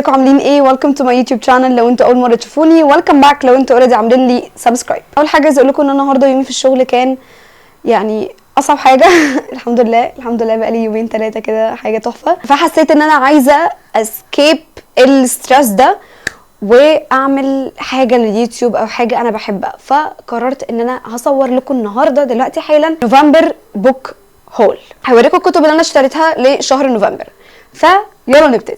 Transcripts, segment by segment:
ازيكم عاملين ايه؟ welcome to my YouTube channel. لو انتوا اول مرة تشوفوني welcome back، لو انتوا already عاملين لي subscribe. اول حاجة عايزه اقول لكم ان النهارده يومي في الشغل كان يعني اصعب حاجة. الحمد لله الحمد لله، بقالي يومين ثلاثة كده حاجة تحفة. فحسيت ان انا عايزه escape ال stress ده واعمل حاجة لليوتيوب او حاجة انا بحبها، فقررت ان انا هصور لكم النهارده دلوقتي حالا November book haul. هوريكم الكتب اللي انا اشتريتها لشهر نوفمبر، فيلا نبتدي.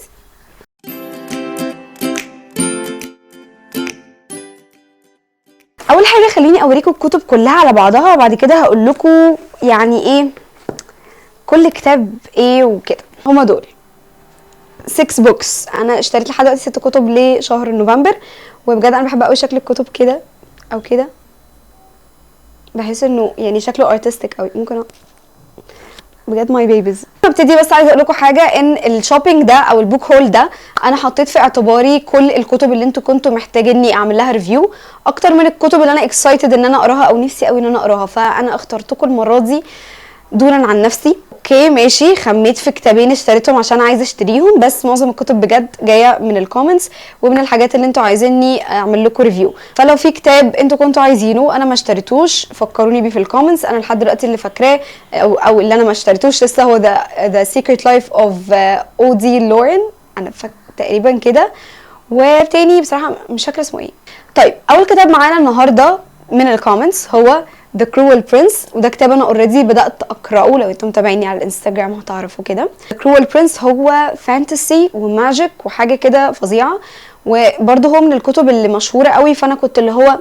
اول حاجة خليني اوريكم الكتب كلها على بعضها، وبعد كده هقول لكم يعني ايه كل كتاب ايه وكده. هما دول 6 books، انا اشتريت لحد دلوقتي 6 كتب لشهر نوفمبر، وبجد انا بحب قوي شكل الكتب كده او كده، بحس انه يعني شكله artistic قوي. ممكن بجد my babies. ابتدي بس عايزه اقول لكم حاجة، ان ال shopping ده او ال book haul ده انا حطيت في اعتباري كل الكتب اللي انتوا كنتوا محتاجيني اعمل لها review اكتر من الكتب اللي انا excited ان انا اقراها او نفسي قوي ان انا اقراها، فانا اخترتكم المرة دي دونا عن نفسي. okay ماشي، خميت في كتابين اشتريتهم عشان عايزه اشتريهم، بس معظم الكتب بجد جاية من ال comments ومن الحاجات اللي انتوا عايزيني اعمل لكم review. فلو في كتاب انتوا كنتوا عايزينه انا ما اشتريتوش فكروني بيه في ال comments. انا لحد دلوقتي اللي فاكراه او اللي انا ما اشتريتوش لسه هو The Secret Life of Audie Laurel، انا تقريبا كده، وتاني بصراحة مش فاكره اسمه ايه. طيب اول كتاب معانا النهارده من ال comments هو The Cruel Prince، وده كتاب انا already بدأت اقراه، لو انتم متابعيني على الانستجرام هتعرفوا كده. The Cruel Prince هو fantasy و magic وحاجه كده فظيعة، وبرده هو من الكتب اللي مشهورة قوي، فانا كنت اللي هو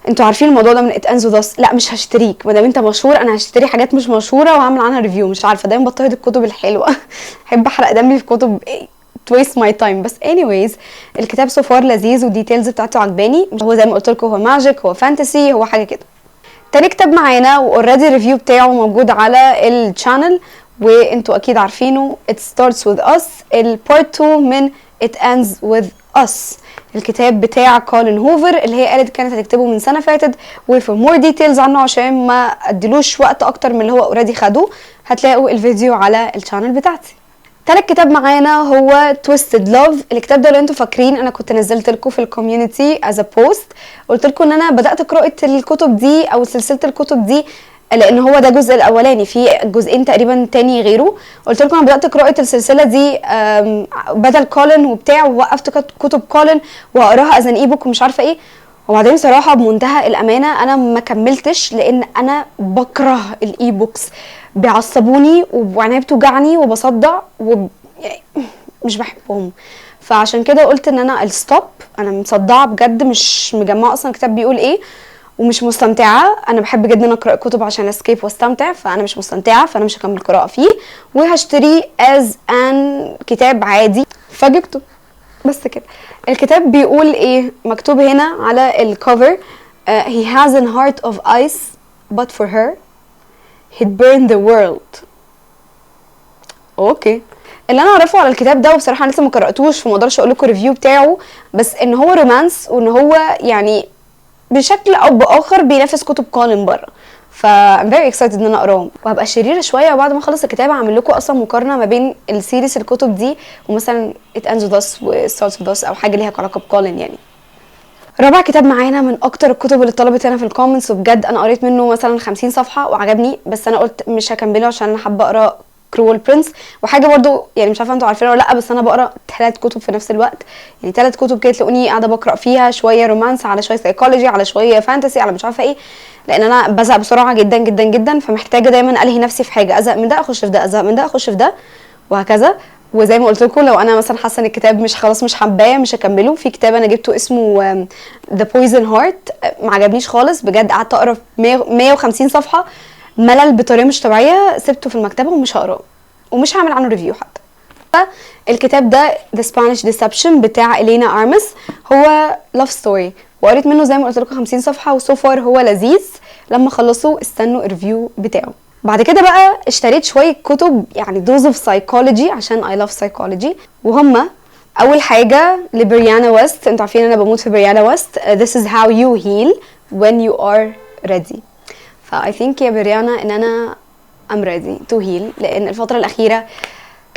انتوا عارفين الموضوع ده من It Ends With Us، لا مش هشتريك ما دام انت مشهور، انا هشتري حاجات مش مشهورة وهعمل عنها review. مش عارفه دايما بضطهد الكتب الحلوة، احب احرق دمي في كتب waste my time. بس anyways الكتاب so far لذيذ وال details بتاعته عجباني، هو زي ما قلت لكم هو magic، هو fantasy، هو حاجة كده. تاني كتاب معانا و already ال review بتاعه موجود على ال channel وانتوا اكيد عارفينه، It Starts With Us، ال part 2 من It Ends With Us، الكتاب بتاع كولين هوفر اللي هي قالت كانت هتكتبه من سنة فاتت. و for more details عنه عشان ما اديلوش وقت اكتر من اللي هو already خده، هتلاقوا الفيديو على ال channel بتاعتي. تالت كتاب معانا هو Twisted Love. الكتاب ده لو انتوا فاكرين انا كنت نزلت لكم في ال community as a post، قلت لكم ان انا بدات قراءة الكتب دي او سلسلة الكتب دي، لان هو ده الجزء الاولاني، في جزئين تقريبا تاني غيره. قلت لكم انا بدات قراءة السلسلة دي بدل كولين وبتاع، ووقفت كتب كولين واقراها as an ebook ومش عارفه ايه. وبعدين صراحة بمنتهى الامانة انا ما كملتش، لان انا بكره ال e-books، بيعصبوني وعينيا بتوجعني وبصدع يعني مش بحبهم. فعشان كده قلت ان انا ال stop، انا مصدعه بجد، مش مجمعة اصلا الكتاب بيقول ايه ومش مستمتعه. انا بحب جدا اقرا كتب عشان escape واستمتع، فانا مش مستمتعه، فانا مش هكمل قراءة فيه وهشتريه as an كتاب عادي. فجبته بس كده. الكتاب بيقول ايه؟ مكتوب هنا على ال cover he has a heart of ice but for her he'd burn the world. okay اللي انا اعرفه على الكتاب ده، وبصراحة انا لسه ما قراتوش فما اقدرش اقول لكم review بتاعه، بس ان هو romance وان هو يعني بشكل او باخر بينافس كتب كولين بره، ف I'm very excited ان انا اقراهم. وهبقى شريرة شوية وبعد ما اخلص الكتاب هعمل لكم اصلا مقارنة ما بين ال series الكتب دي ومثلا It Ends With Us و Starts With Us او حاجة ليها علاقة بكولين يعني. رابع كتاب معانا من اكتر الكتب اللي اتطلبت هنا في ال comments، وبجد انا قريت منه مثلا 50 صفحة وعجبني، بس انا قلت مش هكمله عشان انا حابة اقرا Cruel Prince. وحاجه برضو يعني مش عارفه انتوا عارفينها ولا لا، بس انا بقرا 3 كتب في نفس الوقت، يعني 3 كتب كده تلاقوني قاعدة بقرا فيها شوية romance على شوية psychology على شوية fantasy على مش عارفه ايه، لان انا بزهق بسرعة جدا جدا جدا، فمحتاجه دايما الهي نفسي في حاجة، ازهق من ده اخش في ده، ازهق من ده اخش في ده، وهكذا. وزي ما قلت لكم لو انا مثلا حاسه ان الكتاب مش خلاص مش حباه مش هكمله. في كتاب انا جبته اسمه The Poison Heart، ما عجبنيش خالص بجد، قعدت اقرا 150 صفحة ملل بطريقة مش طبيعية، سبته في المكتبة ومش هقراه ومش هعمل عنه review حتى. الكتاب ده The Spanish Deception بتاع إلينا أرمس، هو love story، وقريت منه زي ما قلت لكم 50 صفحة، و so far هو لذيذ. لما اخلصه استنوا ال review بتاعه. بعد كده بقى اشتريت شوية كتب يعني dose of psychology عشان I love psychology، وهما اول حاجة لبريانا ويست. انتوا عارفين انا بموت في بريانا ويست. This is how you heal when you are ready. ف I think يا بريانا ان انا I'm ready to heal، لان الفترة الاخيرة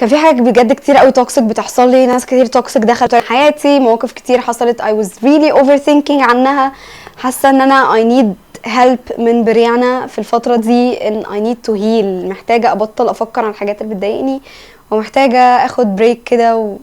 كان في حاجات بجد كتير قوي toxic بتحصل لي، ناس كتير toxic دخلت حياتي، مواقف كتير حصلت I was really overthinking عنها. حاسه ان انا I need help من بريانا في الفترة دي، ان I need to heal، محتاجه ابطل افكر عن الحاجات اللي بتضايقني، ومحتاجة اخد break كده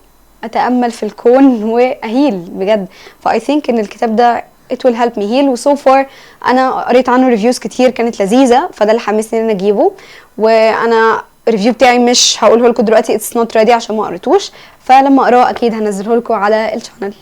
واتامل في الكون وا heal بجد. ف I think ان الكتاب ده it will help me heal، و so far انا قريت عنه reviews كتير كانت لذيذه، فده اللي حمسني ان انا اجيبه. وانا ال review بتاعي مش هقوله لكم دلوقتي، it's not ready عشان ما قريتوش، فلما اقراه اكيد هنزله لكم على ال channel.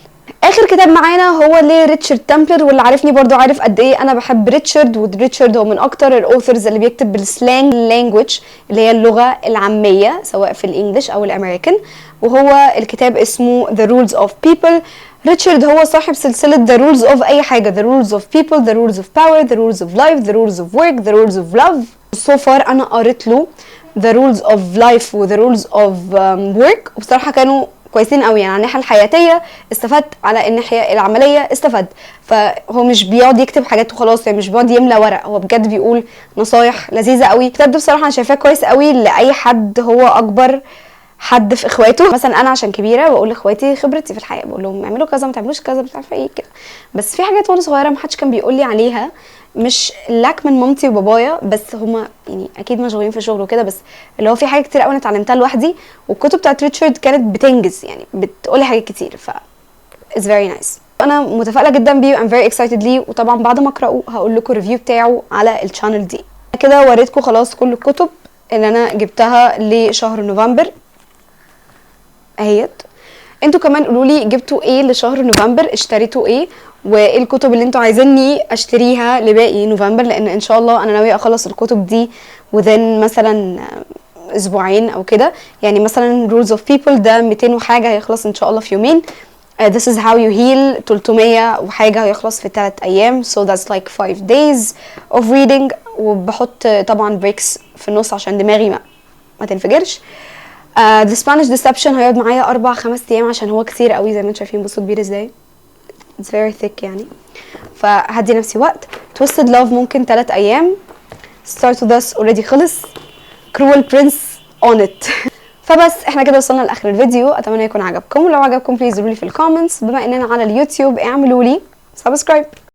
اخر كتاب معانا هو لريتشارد تامبلر، واللي عارفني برضو عارف قد ايه انا بحب ريتشارد. وريتشارد هو من اكتر ال authors اللي بيكتب بال slang language اللي هي اللغة العاميه، سواء في ال English او الامريكان. وهو الكتاب اسمه The Rules of People. ريتشارد هو صاحب سلسلة The Rules of أي حاجة، The Rules of People، The Rules of Power، The Rules of Life، The Rules of Work، The Rules of Love. so far أنا قريت له The Rules of Life و The Rules of Work، وبصراحة كانوا كويسين قوي. يعني على الناحية الحياتية استفدت، على الناحية العملية استفدت. فهو مش بيقعد يكتب حاجات وخلاص، يعني مش بيقعد يملى ورق، هو بجد بيقول نصايح لذيذة قوي. الكتاب ده بصراحة انا شايفاه كويس قوي لاي حد هو اكبر حد في اخواته. مثلا انا عشان كبيرة بقول لاخواتي خبرتي في الحياه، بقول لهم اعملوا كذا، ما تعملوش كذا، مش عارفه ايه كده. بس في حاجات وانا صغيرة ما حدش كان بيقول لي عليها، مش lack من مامتي وبابايا، بس هما يعني اكيد مشغولين في الشغل وكده، بس اللي هو في حاجات كتير قوي انا اتعلمتها لوحدي، والكتب بتاعت ريتشارد كانت بتنجز، يعني بتقولي حاجات كتير، ف it's very nice. انا متفائلة جدا بيه، I'm very excited ليه، وطبعا بعد ما اقراه هقول لكم ال review بتاعه على ال channel دي. كده وريتكم خلاص كل الكتب اللي انا جبتها لشهر نوفمبر اهيت. انتوا كمان قولوا لي جبتوا ايه لشهر نوفمبر، اشتريتوا ايه، وايه الكتب اللي انتوا عايزيني اشتريها لباقي نوفمبر، لان ان شاء الله انا ناوية اخلص الكتب دي within مثلا اسبوعين او كده. يعني مثلا rules of people ده 200 وحاجه هيخلص ان شاء الله في يومين. This is how you heal 300 وحاجة هيخلص في 3 أيام، so that's like 5 days of reading. وبحط طبعا breaks في النص عشان دماغي ما تنفجرش. The Spanish Deception هيقعد معايا 4-5 أيام عشان هو كتير قوي زي ما انتم شايفين، بصوا كبير ازاي، it's very thick يعني، فهدي نفسي وقت. Twisted Love ممكن 3 أيام. Start with Us already خلص. Cruel Prince on it. فبس احنا كده وصلنا لاخر الفيديو، اتمنى يكون عجبكم، ولو عجبكم please قولوا لي في ال comments. بما اننا على اليوتيوب اعملوا لي subscribe.